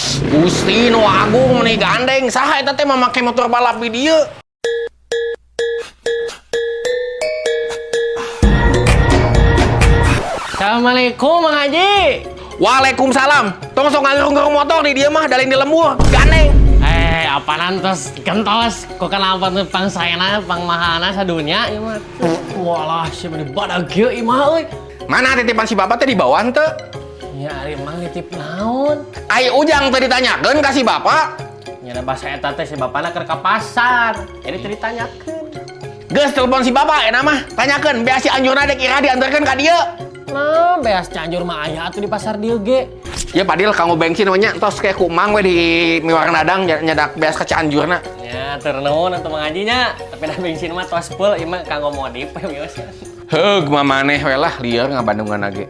Gusti nu agung, meni gandeng. Saha eta teh make motor balap di dieu? Assalamualaikum, Mang Haji. Waalaikumsalam. Tong sok ngagerung-gerung motor di dieu mah, daling di lembur. Gandeng. Eh, apaan tos gentos? Kok kenapa tuh pang sayana, pang mahana sadunya ieu mah. Walah, si meni badag kieu imah euy. Mana titipan si bapak teh, di bawah henteu? Ya ari Mang nitip naon? Ai Ujang teu ditanyakeun ka si bapak? Nya da basa eta teh si bapana keur ka pasar. Jadi teu ditanyakeun. Geus, telepon si bapak enak mah. Tanyakeun beas Cianjurna dek iraha diantarkeun ka dieu. Nah, beas Cianjur mah aya atuh di pasar dieu ge. Ya Padil, kanggo bensin we nya, tos kayak ku Mang we di miwarang dadang nyadak beas ka Cianjurna. Ya, tur nuhun atuh, Mang Haji nya. Tapi dah bensin mah tos full ieu mah kanggo modif we wios. Heug, mamaneh we lah lieur ngabandungan ge.